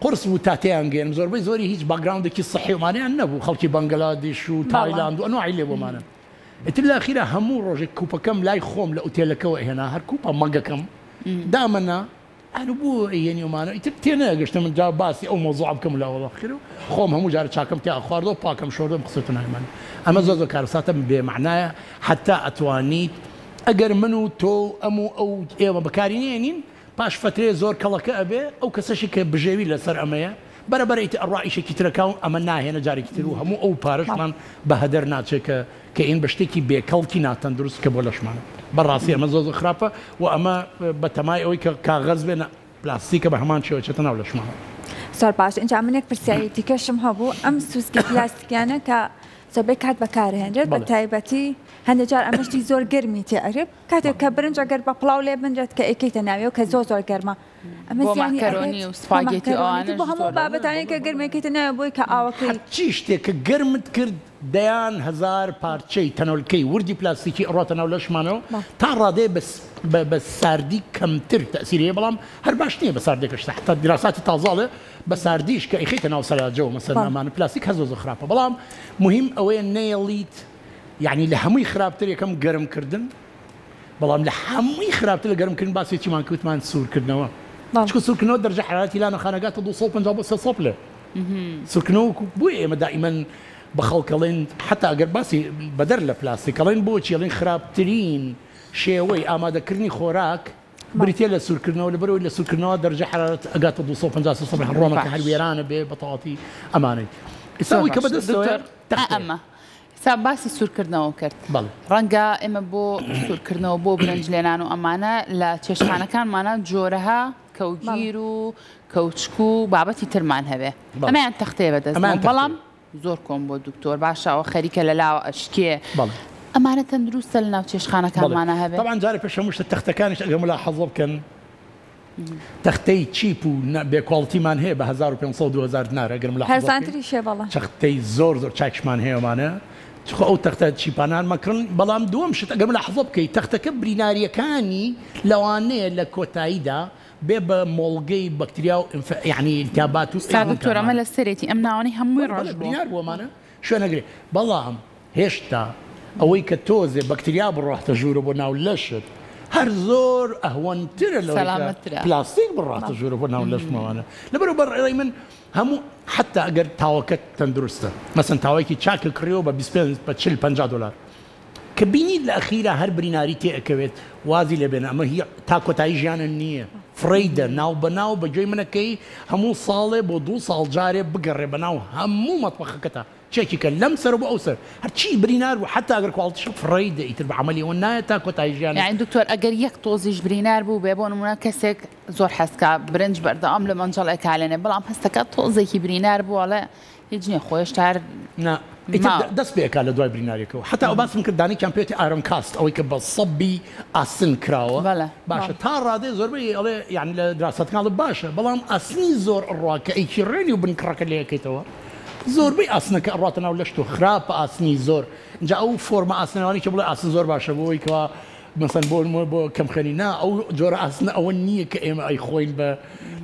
قورس بوو تا تێیان گەیەنم زۆربەی زۆری هیچ background ێکی سەحی ئەمانەیان نەبوو خەڵکی بەنگلادیش و تایلاند و ئەنواعی لێ بۆمانە ئیتر لە ئەخیرا هەموو ڕۆژێک کوپەکەم لای خۆم لە ئوتێلەکەوە ئەهێنا هەر کوپە مەگەکەم دامەنا ئەرو بۆ ئەیەنی ئەمانە ئیتر تێنەگەشتم من جا باسی ئەو مەوزوعە بکەم لە وەڵا خێر و خۆم هەموو جارە چاکەم تیا خواردەوە پاکەم شۆردەم قسەتە نایمان ئەمە زۆر زۆر کارەساتە بێ مەعنایە حەتا ئەتوانیت ئەگەر من و تۆ و ئەم و ئەو ئێوە بەکاری نێنین پاش فەترەیە زۆر کەڵەکە ئەبێ ئەو کەسەشی کە بژێوی لەسەر ئەمەیە بەرە بەرە ئیتر ئەڕوا ئیشێکی ترەکا و ئەمە ناهێنە جارێکی تر و هەموو ئەو پارەشمان بە هەدەر ناچێ کە کە ئین بە شتێکی بێ کەڵکی ناتەندروست کە بۆ لەشمانە بە ڕاستی ئەمە زۆر زۆر خراپە و ئەمە بە تەمای ئەوەی کە کاغەز بێ نا پلاستیکە بە هەمان شێوە چێتە ناو لەشمانەوە. زۆر باش ئینجا من یەک پرسیاری دیکەشم هەبوو ئەم سوسکی پلاستیکیانە کە زۆربەی کات بەکارهێنرێت بە تایبەتی هەندێک جار ئەمە شتی زۆر گەرمی تێ ئەرێ کاتێک کە برنج ئەگەر بە پڵاو لێ بنرێت کە ئەیکەیتە ناویەوە کە زۆر زۆر گەرمە. ئەمە بۆ زیانی مەکەرۆنی ئەبێت و بۆ سپاگێتی و مەکەرۆنی ئەوانەش بۆ هەموو زۆر. بابەتانەی کە گەرمێکیتە ناوێ بۆی کە ئاوەکەی هەرچی شتێک کە گەرمت کرد دەیان هەزار پارچەی تەنۆلکەی وردی پلاستیکی ئەڕاتە ناو لەشمانەوە تا ڕادەیە بە ساردی کەمتر تەئسیری هەیە بەڵام هەر باش نییە بە ساردێکەش حتا دیراساتی تازە ئەڵێ بە ساردیش کە ئەیخەیتە ناو سەلاجەوە مەسەلەن ئەمانە پلاستیک هەر زۆر زۆر خراپە بەڵام موهیم ئەوەیە نەیەڵیت یعنی لە هەمووی خراپتر یەکەم گەرمکردن بەڵام لە هەمووی خراپتر لە گەرمکردن باسی چیمان کرد وتمان سوورکردنەوە چونکە سوورکردنەوە دەرجە حەرارەتی لانە خانەگاتە 250 بۆ 300 پلە سوورکردنەوە وەکو بۆیە ئێمە دائیمەن بە خەڵک ئەڵێن حەتا ئەگەر باسی بەدەر لە پلاستیک ئەڵێن بۆچی ئەڵێن خراپترین شێوەی ئامادەکردنی خۆراک بریتیە لە سوورکردنەوە لەبەرئەوەی لە سوورکردنەوە دەرجە حەرارەت ئەگاتە 250 300 پلە ڕۆنەکە هەر وێرانە بێ بەتەواوەتی ئەمانەی ئێستا ئەوەی کە بەدەستەوەیە دکتۆر تەختەیە. ئەمە ئێستا باسی سوورکردنەوە کرد بەڵێ. ڕەنگە ئێمە بۆ سوورکردنەوە بۆ برنج لێنان و ئەمانە لە چێشتخانەکانمانە جۆرەها کەوگیر و کەوچک و بابەتی ترمان هەبێ ئەمەیان تەختەیە بەدەست بەڵام زۆر کۆم بۆ دکتۆر باشە ئەوە خەریکە لە لاوە ئەشکێ ئەمانە تەندروستە لە ناو چێشتخانەکانمانە هەبێ؟ تەبعەن جارێ پێش هەموو شتە تەختەکانیش ئەگەر ملاحەزە بکەن تەختەی cheap و بێ quality مان هەیە بە 1500 و 2000 دینار ئەگەر ملاحەزە بکەین هەرزانتریش هەیە بەڵێ. تەختەی زۆر زۆر چاکیشمان هەیە ئەمانە خۆ ئەو تەختە cheap انان مەکڕن بەڵام دووەم شت ئەگەر ملاحەزە بکەی تەختەکە بریناریەکانی لەوانەیە لە کۆتاییدا بێ بە مۆڵگەی بەکتریا و یەعنی التهابات و سا دکتۆر ئەمە لە سەرێتی ئەم ناوانەی هەمووی ڕەش بوو. برینار بوو ئەمانە شوێن ئەگرێ بەڵام هێشتا ئەوەی کە تۆزێ بەکتریا بڕاتە ژوورە بۆ ناو لەشت هەر زۆر ئەهوەنترە لەوەی کە پلاستیک بڕاتە ژوورە بۆ ناو لەشمەوانە لەبەرئەوە بە ڕای من هەموو حەتا ئەگەر تاوەکەت تەندروستە مەسەن تاوەیەکی چاکت کڕیەوە بە 25 بە 40 50 دۆلار کە بینیت لە ئەخیرا هەر بریناری تێ ئەکەوێت وازی لێ بێنە ئەمە هی تا کۆتایی ژیانت نییە فڕێی دە ناو بە ناو بە گوێی منەکەی هەموو ساڵێ بۆ دوو ساڵ جارێ بگەڕێ بە ناو هەموو مەتبەخەکەتا چێکی کە لەم سەر بۆ ئەو سەر هەرچی برینار بوو حەتا ئەگەر quality شە فڕێی دە ئیتر بە عەمەلی ئەوە نایە تا کۆتایی ژیانت. یانی دکتۆر ئەگەر یەک تۆزیش برینار بوو بێ بۆ نمونە کەسێک زۆر حەزکا برنج بەردەوام لە مەنجەڵێکا لێنێ بەڵام هەستەکا تۆزێکی برینار بوو ئەڵێ هیچ نیە خۆ هێشتا هەر نا ئیتر دەست پێ ئەکات لە دوای بریناریەکەوە حەتا ئەو باسم کرد دانێکیان پێوتی iron cast ئەوەی کە بە سەبی ئاسن کراوە باشە تا ڕادەی زۆربەی ئەڵێ یانی لە دراساتەکان ئەڵێ باشە بەڵام ئاسنی زۆر ئەڕوا کە ئەیکیڕێنی و بنکڕەکە لێ ئەکەیتەوە زۆربەی ئاسنەکە ئەڕواتە ناو لەشت و خراپە ئاسنی زۆر ئینجا ئەو فۆرمە ئاسنەوانەی کە بڵێ ئاسن زۆر باشە بۆ ئەوەی کەوا مەسەن بۆ نموونە بۆ کەمخوێنی نا ئەو جۆرە ئاسنە ئەوە نییە کە ئێمە ئەیخۆین بە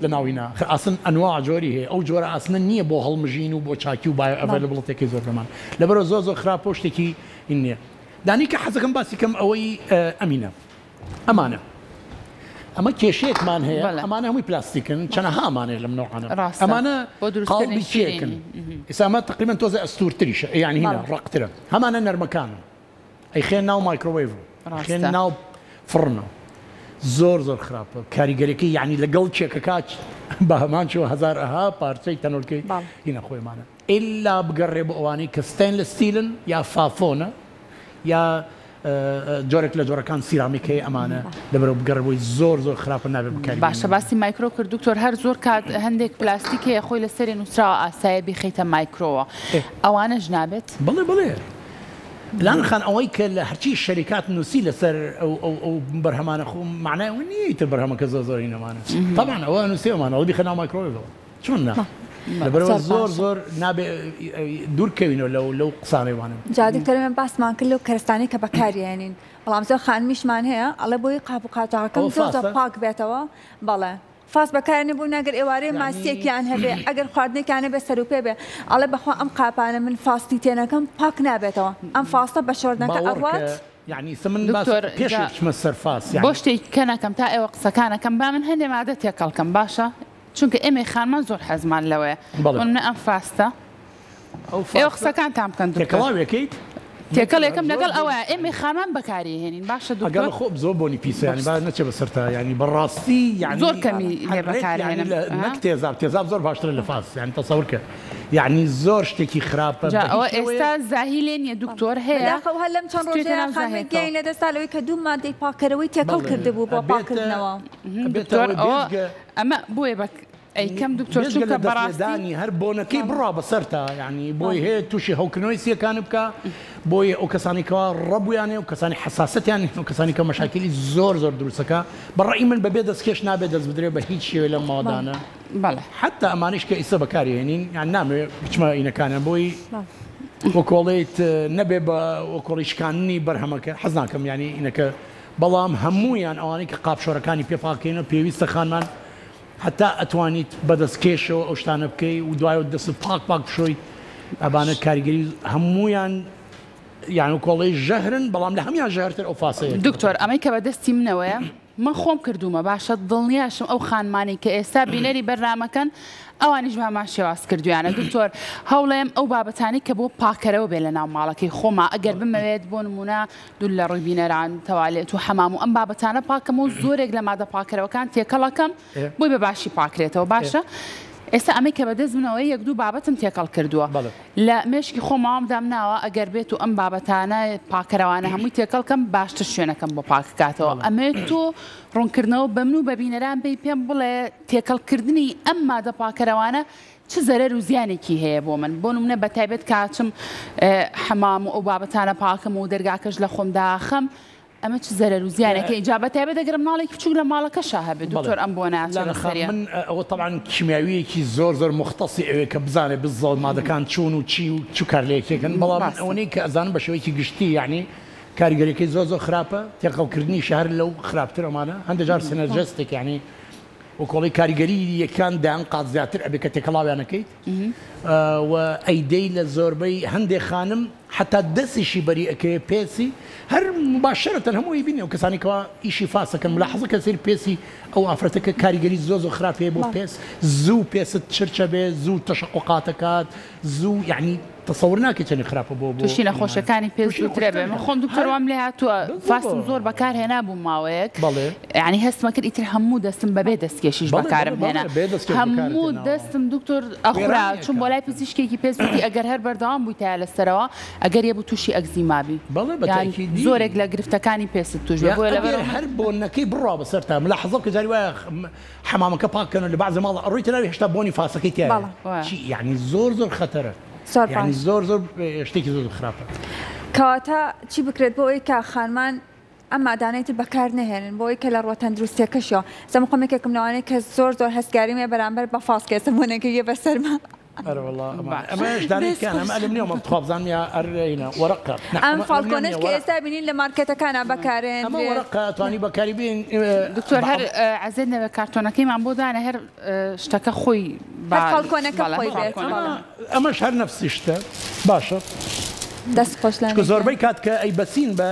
لە ناوی نا خە ئاسن ئەنواع جۆری هەیە ئەو جۆرە ئاسنە نییە بۆ هەڵمژین و بۆ چاکی و bioavailable ەکەی زۆر لەمان لەبەرەوە زۆر زۆر خراپە و شتێکی هین نییە دانی کە حەزەکەم باسی کەم ئەوەی ئەمینە ئەمانە ئەمە کێشەیەکمان هەیە ئەمانە هەمووی پلاستیکن چەنەها ئەمانەیە لەم نەوعانە ئەمانە قاڵبی کێکن ئێستا ئەمە تقریبا تۆزێ ئەستوورتریشە یعنی هینە ڕەقترە هەمانە نەرمەکانن ئەیخەیە ناو مایکرۆوەیڤ و ئەیخەیە ناو فڕنەوە زۆر زۆر خراپە کاریگەریەکەی یعنی لەگەڵ کێکەکە بە هەمان شێوە هەزارەها پارچەی تەنۆلکەی هینە خۆیمانە ئیلا بگەڕێ بۆ ئەوانەی کە stainless steel ن یا فافۆنە یا جۆرێک لە جۆرەکان سیرامیک هەیە ئەمانە لەبەرەوە بگەڕێ بۆی زۆر زۆر خراپە نابێ بەکاری باشە باسی مایکرۆ کرد دکتۆر هەر زۆر کات هەندێک پلاستیک هەیە خۆی لەسەری نووسراوە ئاسایە بیخەیتە مایکرۆوە ئەوانەش نابێت؟ بەڵێ بەڵێ لانە خان ئەوەی کە لە هەرچی شەریکات نووسی لەسەر ئەو ئەو ئەو بەرهەمانە خۆ معنای ئەوە نییە ئیتر بەرهەمەکە زۆر زۆری نەمانە تەبعەن ئەوە نووسیومانە ئەوە بیخە ناو مایکرۆوێڤەوە چۆن نا لەبەرئەوە زۆر زۆر نابێ دوور کەوینەوە لەو لەو قسانەی وانە. جا دکتۆر ئێمە باسمان کرد لەو کەرەستانەی کە بەکاریێنین بەڵام زۆر خانمیشمان هەیە ئەڵێ بۆی قاپ و قاچاغەکەم زۆر زۆر پاک بێتەوە بەڵێ فاس بەکارێنێ بۆ ناگەر ئێوارەیە ماسیەکیان هەبێ ئەگەر خواردنێکیان هەبێ سەروپێ بێ ئەڵێ بەخوا ئەم قاپانە من فاستی تێنەکەم پاک نابێتەوە ئەم فاستە بە شۆردنەکە ئەڕوات. یەعنی ئیستا من باس دکتۆر پێش جا بچمە سەر فاس بۆ یەعنی. شتێک کە نەکەم تا ئێوە قسەکانەکەم با من هەندێ مادە تێکەڵ کەم باشە چونکە ئێمەی خانمان زۆر حەزمان لەوەیە بەڵێ. بۆ نمونە ئەم فاستە ئەو ئێوە فاستە قسەکانتان بکەن دکتۆر. تێکەڵاوێکەیت؟ تێکەڵێکم لەگەڵ ئەوە ئێمەی خانمان بەکاری هێنین باشە ئەگەڵ دکتۆر خۆ زۆر بۆنی پیسە یانی با نەچێ بەسەرتا یانی بەڕاستی یانی زۆر کەمی لێ هەر ڕێک یانی بەکارهێنم لە نەک تێزاب تێزاب زۆر باشترە لە فاس یانی تەسەور کە یانی زۆر شتێکی خراپە جا بە ئەوە هیچ شێوەیەک ئێستا زاهی لێ نییە دکتۆر هەیە بەداخەوە هەر لەم چەند خستوویەتە ڕۆژەیە ناو خانمێک زاهێکەوە. گیانی لەدەستدا لەوەی کە دوو مادەی پاککەرەوەی تێکەڵ بەڵێ کردبوو بۆ ئەبێتە پاککردنەوە. ئەبێتە دکتۆر ئەوەی ئەوە بێجگە ئەمە بۆیە بە ئەیکەم دکتۆر بێجگە چونکە لە بەڕاستی دەستلێدانی هەر بۆنەکەی بڕا بەسەرتا یانی بۆی هەیە تووشی هەوکردنەوەی سییەکانت بکا بۆیە ئەو کەسانی کەوا ڕەبوویان هەیە و کەسانی حەساسەتیان هەیە و کەسانی کە مەشاکیلی زۆر زۆر دروستەکا بە ڕەئی من بەبێ دەستکێش نابێت دەست بدرێت بە هیچ شێوەیە لەم مەوادانە حەتا ئەمانەیش کە ئیستا بەکاری هێنین یان نامەوێت بچمە ئینەکانیان بۆی وەکۆڵیت نەبێ بە وەکۆڵی شکاندنی بەرهەمەکە حەز ناکەم یانی ئینەکە بەڵام هەموویان ئەوانەی کە قاپشۆرەکانی پێ پاکەینەوە پێویستە خانمان هەتا ئەتوانیت بەدەست کێشەوە ئەو شتانە بکەی و دوایەوە دەستت پاک پاک بشۆیت ئەبانە کاریگەری هەموویان یان کۆڵەی ژەهرن بەڵام لە هەموان ژەهرتر ئەو فاسەیە. دکتۆر ئەمەی کە بەدەستی منەوەیە من خۆم کردوومە باشە دڵنیاشم ئەو خانمانەی کە ئێستا بینەری بەرنامەکەن ئەوانیش بە هەمان شێواز کردویانە دکتۆر هەوڵێم ئەو بابەتانی کە بۆ پاکەرەوە بێ لە ناو ماڵەکەی خۆما ئەگەر بمەوێت بۆ نمونە دوور لە ڕووی بینەران تەوالێت و حەمام و ئەم بابەتانە پاکەم و زۆرێک لە مادە پاکەرەوەکان تێکەڵەکەم بۆی بە باشی پاکرێتەوە باشە ئێستا ئەمەی کە بەدەست منەوە یەک دوو بابەتم تێکەڵ کردووە لە مێشکی خۆماوام دامناوە ئەگەر بێت و ئەم بابەتانە پاکەرەوانە هەمووی تێکەڵ کەم باشتر شوێنەکەم بۆ پاککاتەوە ئەمەوێت تۆ ڕوونکردنەوە بە من و بە بینەران بی پێم بڵێ تێکەڵکردنی ئەم مادە پاکەرەوانە چ زەرەر و زیانێکی هەیە بۆ من بۆ نمونە بە تایبەت کە ئەچم حەمام و ئەو بابەتانە پاکەم و دەرگاکەش لە خۆم داخەم ئەمە چ زەرەر و زیانێکە ئینجا بە تایبەت ئەگەر مناڵێکی بچوک لە ماڵەکەشا هەبێت دکتۆر ئەم بۆنە چارەسەریە. من ئەوە تەبعەن کیمیاویەکی زۆر زۆر موختەسی ئەوێ کە بزانێ بزەڵ مادەکان چۆن و چی و چ کارلێکێکن بەڵام من ئەوەنەی کە ئەزانم بە شێوەیەکی گشتی یەعنی کاریگەریەکەی زۆر زۆر خراپە تێکەڵکردنیشی هەر لەو خراپتر ئەمانە هەندێک جار synergistic یەعنی وەکۆڵی کاریگەری یەکان دەیان قات زیاتر ئەبێ کە تێکەڵاویان ئەکەیت و ئەیدەی لە زۆربەی هەندێ خانم حتا دەستیشی بەری ئەکەوێ پێسی هەر مباشرەتەن هەموو ئەیبینی ئەو کەسانی کەوا ئیشی فاسەکەن ملاحەزە کە سەیر پێسی ئەو ئافرەتە کە کاریگەری زۆر زۆر خراپ هەیە بۆ پێست زوو پێست چرچە بێ زوو تەشەقوقاتەکات زوو یەعنی تەسەور ناکەی چەنی خراپە بۆ بۆ توشی نەخۆشیەکانی پێست توشی زووترە بێ من نەخۆشیەکانی خۆم دکتۆر هەر وام لێ هاتووە فاستم بالضبط زۆر بەکار هێنابوو ماوەیەک بەڵێ یانی هەستمە کرد ئیتر هەموو دەستم بەبێ دەستکێشیش بەڵێ بەڵێ بەکارم بەڵێ هێنا بێ دەستکێش بەکارت هەموو هێناوە دەستم دکتۆر ئەخورا وێرانی چووم بۆ ئەکا لای پزیشکێکی پێست وتی ئەگەر هەر بەردەوام بوویتایە لەسەرەوە ئەگەر یەبوو تووشی ئەکزیما بی بەڵێ بە یان تەئکیدی زۆرێک لە گرفتەکانی پێست تووش بێ یا بۆیە ئەگەر لەبەرئەوە من هەر بۆنەکەی بڕوا بەسەرتا ملاحەزە بکە جاری وایە حەمامەکە پاک کەنەوە لە بەعزێ ماڵە ئەڕۆیتە ناوی هێشتا بۆنی فاسەکەی تیایە بەڵێ. وایە. چی یانی زۆر زۆر خەتەرە زۆر یانی باش. زۆر زۆر شتێکی زۆر زۆر خراپە. کەواتە چی بکرێت بۆ ئەوەی کە خانمان ئەم مادانەی تر بەکار نەهێنن بۆ ئەوەی کە لە ڕووە تەندروستیەکەشیەوە ئێستا من خۆم یەکێکم لەوانەی کە زۆر زۆر هەستیاریم هەیە بەرامبەر بە فاسکە ئێستا بۆنەکەی یە بەسەرما. ئەرەوەڵا ئەمە باش. ئەمەش دانەی دەست تکایە ئەمە خۆش. ئەلم نییە مەم تخوا بزانم یا ئەر ئینە وەرەقە نا ئەم ئەمە ئەلم نییە فاڵکۆنەش نییە کە وەرەقە. ئێستا بینین لە مارکێتەکانا ئەمە بەکارێندرێت. وەرەقە توانی بەکاری بێن دکتۆر بە هەر عەزێت نەبێ کارتۆنەکەیمان بۆ دانێ هەر شتەکە خۆی با هەر فاڵکۆنەکە بەڵێ خۆی بێت. فاڵکۆنەکە. بەڵێ. ئەمەش هەر نەفسی شتە باشە. دەست خۆش چونکە لانە گیان. زۆربەی کات کە ئەیبەسین بە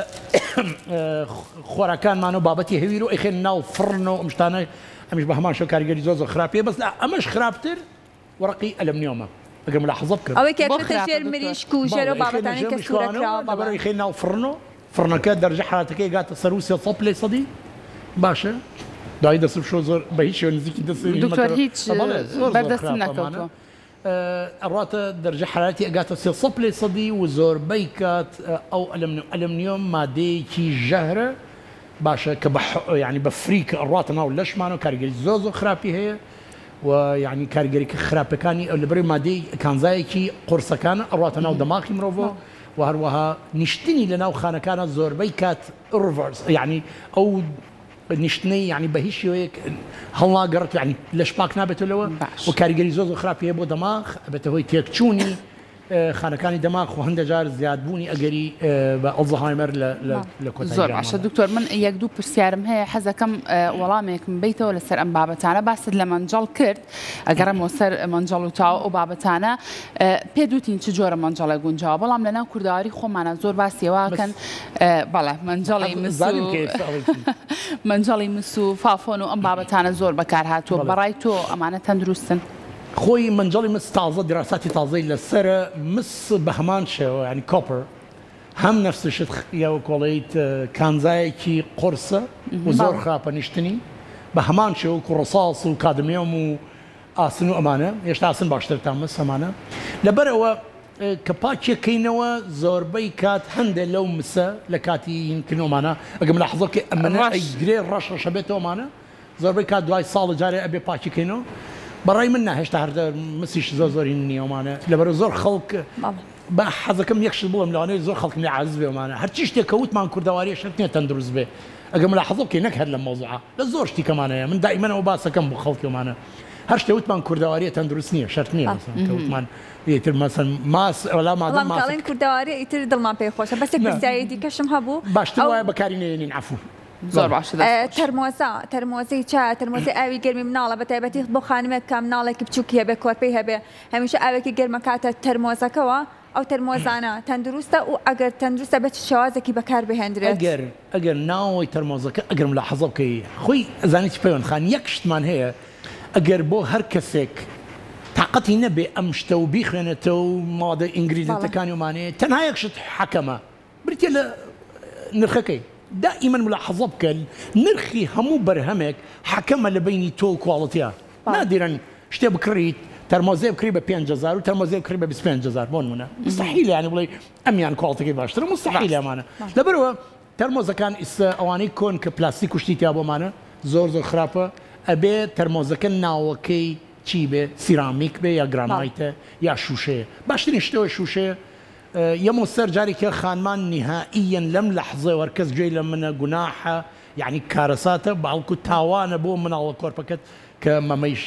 خۆراکانمان و بابەتی هەویر و ئەیخەینە ناو فڕن و ئەم شتانە ئەمیش بە هەمان شێوە کاریگەری زۆر زۆر خراپی هەیە بەس لە ئەمەش خراپتر وەڕەقی ئەلەمنیۆمە ئەگەر ملاحەزە بکەن. ئەوەی کە بۆ ئەکرێتە خراپە ژێر دکتۆر؟ مریشک و ژێر بەڵێ ئەو ئەیخەینە بابەتانەی ژێر کە سوورە مریشکەوانەوە کراوە لەبەر بەڵێ. ئەیخەینە ناو فڕن و فڕنەکە دەرەجە حەرارەتەکەی ئەگاتە سەروو 300 پلەی سەدی باشە دوایی دەست بشۆ زۆر بە هیچ شێوە نزیکی دەست دکتۆر مەکەرەوە هیچ بەڵێ زۆر زۆر بەردەستم خراپە ئەمانە نەکەوتووە. ئەڕاتە دەرەجە حەرارەتی ئەگاتە 300 پلەی سەدی و زۆربەی کات ئەو ئەلەمنیۆم مادەیەکی ژەهرە باشە کە بە یانی بە فری کە ئەڕاتە ناو لەشمانەوە کاریگەری زۆر زۆر خراپی هەیە و یانی کاریگەریکە خراپەکانی ئەو لەبەرەی مادەی کانزایەکی قورسەکانە ئەڕاتە ناو دەماخی مرۆڤەوە و هەروەها نیشتنی لە ناو خانەکانە زۆربەی کات ڕڤەرس یانی ئەو نیشتنەی یانی بە هیچ شێوەیەک هەڵناگەڕێت یانی لەش پاک نابێتەوە لەوە و باش. کاریگەری زۆر زۆر خراپی هەیە بۆ دەماخ ئەبێتە هۆی تێکچوونی خانەکانی دەماخ و هەندێک جار زیادبوونی ئەگەری بە ئەلزەهایمەر لە لە لە کۆتایی زۆر باشە ژیانماندا. دکتۆر من یەک دوو پرسیارم هەیە حەزەکەم وەڵامێکم بەیتەوە لەسەر ئەم بابەتانە باست لە مەنجەڵ کرد ئەگەڕێمەوە سەر مەنجەڵ و تاوە ئەو بابەتانە پێت وتین چ جۆرە مەنجەڵێک گونجاوە بەڵام لەناو کوردەواری خۆمانە زۆر باسی ئەوەکەن بەڵێ مەنجەڵی مس زانیم کە ئێستا ئەڵێی چی. مەنجەڵی مس و فافۆن و ئەم بابەتانە زۆر بەکار هاتووە بەڵێ. بەڕای تۆ ئەمانە تەندروستن؟ خۆی مەنجەڵی مس تازە دیراساتی تازەی لەسەرە مس بە هەمان شێوە یانی copper هەم نەفس شت یا وەکۆڵێیت کانزایەکی قورسە و زۆر خراپە نیشتنی بە هەمان شێوە وەکو ڕساس و کادمیۆم و ئاسن و ئەمانە هێشتا ئاسن باشترە تا مس ئەمانە لەبەر ئەوە کە پاکیەکەینەوە زۆربەی کات هەندێک لەو مسە لە کاتی هینکردنەوەمانە ئەگەر ملاحەزە بکەی ئەمەنە ڕەش. ئەیگرێ ڕەش ڕەشە بێتەوە ئەمانە زۆربەی کات دوای ساڵە جارێ ئەبێ پاکی کەینەوە بەڕای من نا هێشتا هەر مسیش زۆر زۆر هین نییە ئەمانە لەبەرە زۆر خەڵک با حەزەکەم یەک شت بڵێم لەوانەیە زۆر خەڵکم لێ عاجز بێ ئەمانە هەرچی شتێک کە وتمان کوردەواریە شەرت نیە تەندروست بێ ئەگەر ملاحەزە بکەی نەک هەر لەم مەوزوعە لە زۆر شتی کەمان هەیە من دائیمەن ئەوە باسەکەم بۆ خەڵکی ئەمانە هەر شتێ وتمان کوردەواریە تەندروست نیە شەرت نیە مەسەن کە وتمان ئیتر مەسەن ماس وەلا مادەم بەڵام کە ماسک ئەڵێن کوردەواریە ئیتر دڵمان پێی خۆشە بەس یەک نا پرسیاری دیکەشم هەبوو باشتر ئەو وایە بەکاری نەیەنین عەفو زۆر بەڵێ. باشە دەست خۆش. تەرمۆزە تەرمۆزەی چا تەرمۆزەی ئاوی گەرمی مناڵە بە تایبەتی بۆ خانمێک کە مناڵێکی بچووکی هەبێ کۆرپەی هەبێ هەمیشە ئاوێکی گەرمە کاتە تەرمۆزەکەوە ئەو تەرمۆزانە تەندروستە و ئەگەر تەندروستە بە چ شێوازێکی بەکار بهێندرێت؟ ئەگەر ئەگەر ناوەوەی تەرمۆزەکە ئەگەر ملاحەزە بکەی خۆی ئەزانی چ پەیوەند خان یەک شتمان هەیە ئەگەر بۆ هەر کەسێک تاقەتی نەبێ ئەم شتە و بیخوێنێتەوە و مادە ingredient ەکانی ومانەیە تەنها یەک شت حەکەمە بریتیە لە نرخەکەی دائیمەن ملاحەزە بکە نرخی هەموو بەرهەمێک حەکەمە لە بەینی تۆ و quality ا نادرەن شتێ بکڕیت تەرمۆزێ بکڕی بە 5000 و تەرمۆزێ بکڕی بە 25000 بۆ نمونە مستحیل یانی بڵێ ئەمیان quality ەکەی باشترە مستحیل ئەمانە لەبەرەوە تەرمۆزەکان ئیستا ئەوانەی کۆن کە پلاستیک و شتی تیا بۆمانە زۆر زۆر خراپە ئەبێ تەرمۆزەکە ناوەکەی چی بێ سیرامیک بێ یا گرانایتە یا شوشەیە باشترین شتەوە شوشەیە یەمۆ سەر جارێکە خانمان نیهائیەن لەم لەحزەوە هەرکەس گوێی لە منە گوناحە یەعنی کارەساتە بەڵکو تاوانە بۆ مناڵە کۆرپەکەت کە مەمەیش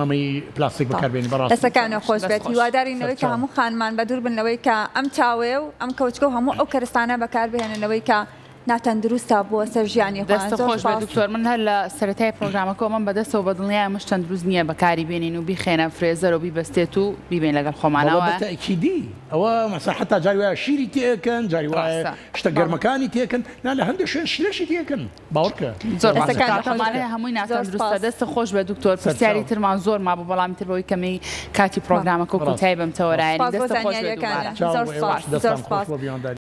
مەمەی پلاستیک بەکار بێنی بەڕاستی. دەستەکانت خۆش بێت دەست خۆش. هیوادارین لەوەی کە سەرچاو. هەموو خانمان بەدوور بن لەوەی کە ئەم چاوەیە و ئەم کەوچکە و هەموو ئەو کەرستانە بەکار بهێنن لەوەی کە ناتەندروستە بۆ سەر ژیانی خۆیان دەستت زۆر خۆش بێت سوپاس. دکتۆر من هەر لە سەرەتای پرۆگرامەکەوە من بەدەستەوە بەدڵنیای ئەمەش تەندروست نییە بەکاری بێنین و بیخەینە freezer و بیبەستێت و بیبەین لەگەڵ بەڵێ خۆمانەوە. بەتەئکیدی ئەوە مەسەن حەتا جاری وایە شیری تێئەکەن جاری وایە ڕاستە. شتە بەڵێ. گەرمەکانی تێکەن نا لە هەندێک شوێن شلەشی تێکەن باوەڕکە. زۆر باشە دەستەکانت کاکە خۆش مانای بێت هەمووی زۆر ناتەندروستە سوپاس. دەستت خۆش بێت دکتۆر پرسیاری سەرچاو. ترمان زۆر مابوو بەڵام تر بەوەی کەمی کاتی بەڵێ. پرۆگرامەکە و ڕاست کۆتایی بەم ڕاست. تەوەرایەنی سوپاس بۆ دەستت خۆش بێت زانیاریەکانت دووبارە. چاو زۆر بۆ ئێوەش سوپاس زۆر دەستان خۆش سوپاس. بۆ میوانداری.